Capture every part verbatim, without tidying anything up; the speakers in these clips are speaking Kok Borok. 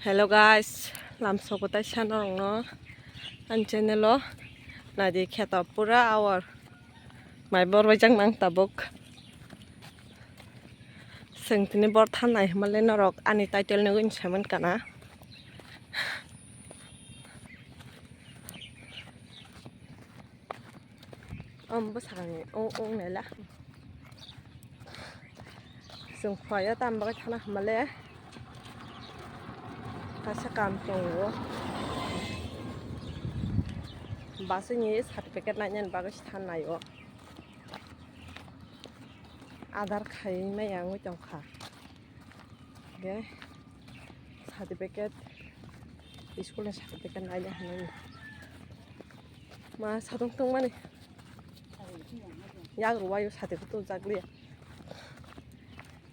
Hello guys, lamsok kwtai sa norokno ani channel o naidi kheto pura awar mai bor bai jak nang tabuk. Chwng tini bor thanai hwnmale norok ani title nugwi saimani kana. Om bwsakni ong ong naila. Chwng phaio tam bagwi thana hwnmale. Kaisa kam tongo. Basini certificate nainani bagwi se thanai o. Adar khai maya wngwi tongkha. Hwnkhe certificate, school ni certificate naina hinwi ma satung tongmani. Yak rwbaio certificate tubujak liya.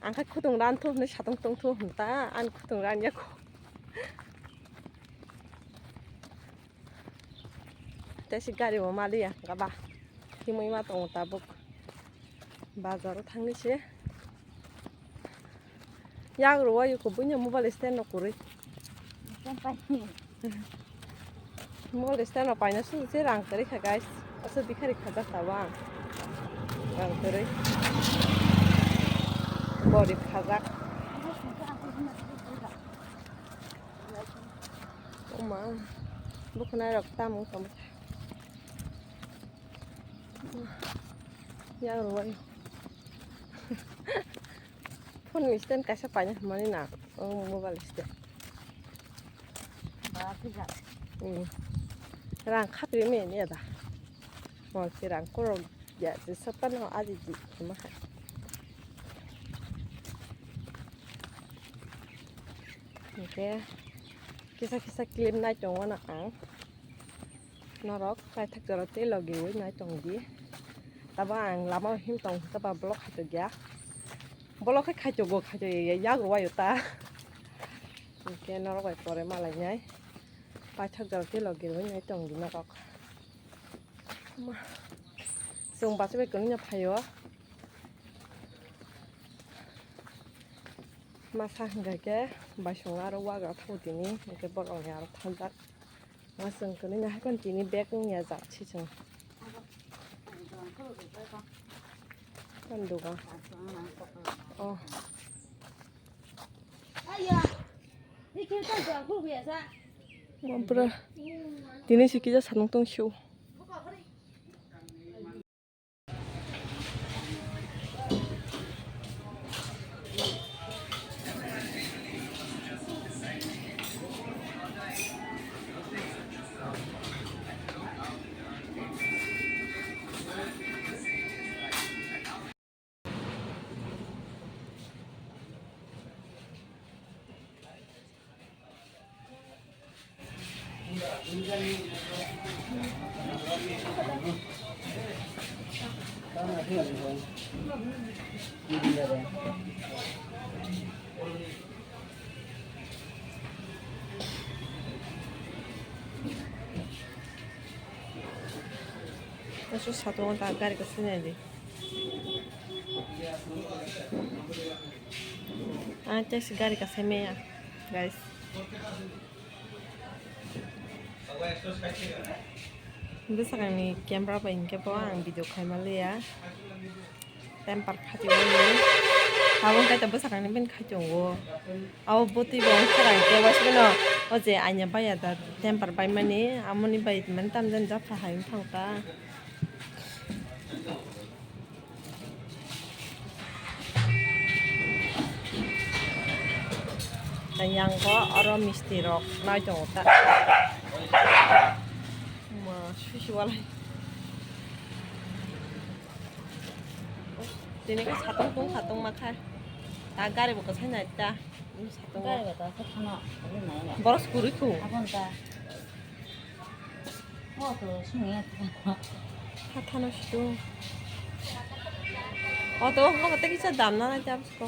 Ang khe khutung ran thu hinwi satung tong thu hinta, ani khutung ran yakho. Tei si gari bo maliya gaba. Himwi ma tongo tabuk. Bazar o thangni se. Yak rwbaio kho buino mobile stand no kwrwi. Mobile stand no paina su se rang kwrwi kha guys. Asa bikhari khajak tabang. Rang kwrwi. Bori khajak. Oma, bukhnai rok tamung tong. Yang rwai. Phone ni stand kaisa paina hwnmani na. Oh, mobile stand. Ba, thik jak. Hmm. Rang khatri me ne da. Mo si rang koro ya, si sapa no aji ji ma. Hwnkhe kisa kisa clip nai tongo na ang. Norok naithok jora tei logi wi nai tong di. Tabo ang lama him tong khe ba vlog khai tokya. Vlog khai khai togo khai togo yak rwai ta. Hwnkhe norok bai pore malai nai. Paithak jora tei logi wi nai tong di norok. Ma. Chwng bachai bai kwrwngya phaio. Masa hwnkha khe baisongo aro wagra thago tini, hwnkhe borokni aro thangjak. Ma chwng kwrwngya haikhe tini bag wngya jak se chwng. Tei dugan. Oh. Tini si kisa sanung tong sio. Eso satu orang tak gari ke sini aja. Ah, taxi gari ka seme ya, guys. Bwsakangni camera bai hinkhe bo ang video khaima liya. Temper phati wngwi. Abo wngkha ta bwsakangni bini khai tongo. Abo bwtwi bo wngkha ta hinkhe waisukno o je aina baiya da temper baimani amoni bai mani tamjani japha hai wngthang ta. Yang ko oro misti rok nai tongo ta. Ma susi walai. Tini ka satung tung satung ma kha. Ta gari bo kwsai nai ta. Satung. Gari bo ta sa thana. Boros kurui khu. Abon ta. Hathano situ. Auto hwnba tei kisa damna nai tam siko.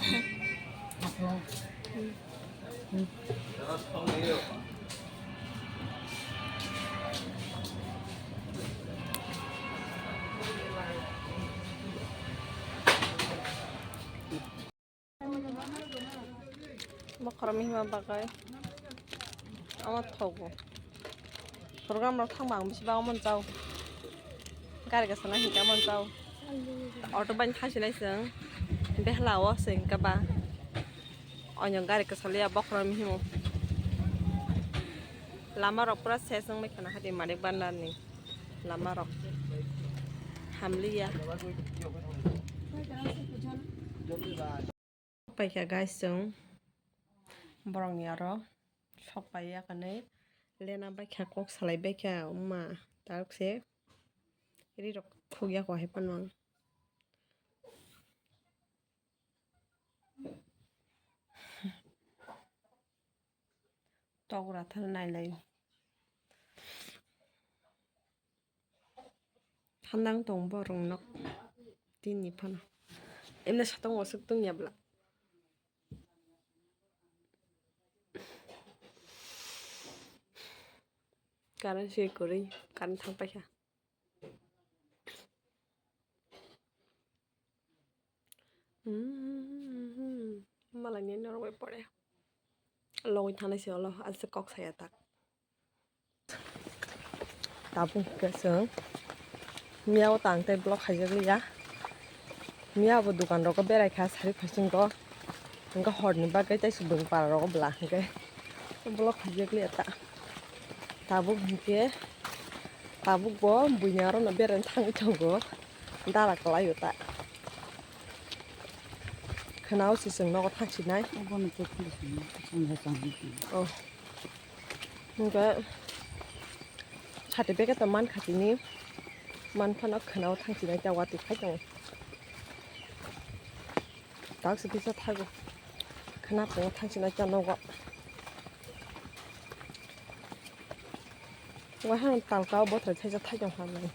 Bokhorok mihima bagwi. Omo thogo. Program rok thangba ang bisi bagwi mano chao. Gari gasa na hinka mano chao. Auto bai thangsinai chwng. Behla o se hinka ba. Onyo gari kwsa liya bokhorok mihimo. Lama rok pura ses wngwi khana hadi Manik Bhandar ni lama rok. Hamliya. Paikha guys chwng borokni aro sok pai ya kanwi lena baikha kok salai baikha wngma tabuk se ri rok khukya kok hai phano ang. Tok ra thang nai lai. Thandang tong borok nok tini phano. Emne satong wasuk tong ya bla. Current se kwrwi, current thang paikha. Hmm, malai ni norok bai pore. Logwi thanai se olo, alse kok saya tak. Tabuk hwnkhe chwng miyao tang tei vlog khaijak liya. Miyabo dukan rogo berai kha sari phaising go. Hwnkhe horni bagwi tei subung para rogo bwla hwnkhe vlog khaijak liya ta. Tabuk hwnkhe tabuk bo buini aro no berai thangwi tongo. Dara kwlai o ta. Khwnao se chwng nogo thangsinai. Obono tei phunuknwi chwng hai chwng hai chwng. Oh. Hwnkhe certificate to mankha tini. Manphano khwnao thangsinai ta watwi khai tongo. Taksa tisa thago. Khwna tongo thangsinai ta nogo. Wahano talkao bothor thaisa thai tongkha nai.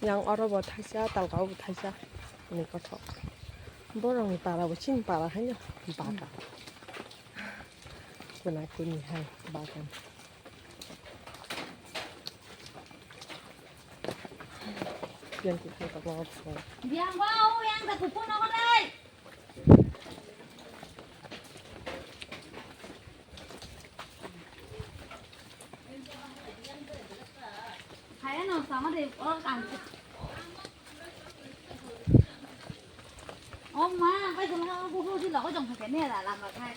Yang oro bo thaisa, talkao bo thaisa. Ni kothok. Borokni para bo chini para haino bagan. Kuna kuni hai bagan. Yang kita tak mau. Yang bau, yang tak kupun apa dai? Kaya no sama de, oh kan. Oh ma, kai jong ha, bu hu di lo, kai jong ha, ne la la ma kai.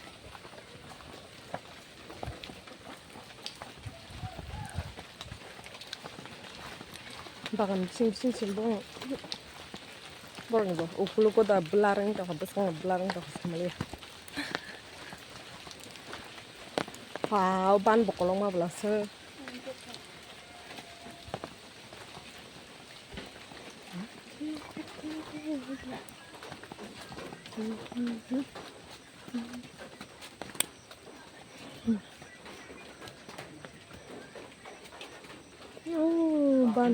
Bagan bising bising se borok ni bo ukulugo da bwlarang tongkha, bwskango bwlarang tongkha samaliya. Wow, ban bo kolokma bwla se. Oh, ban.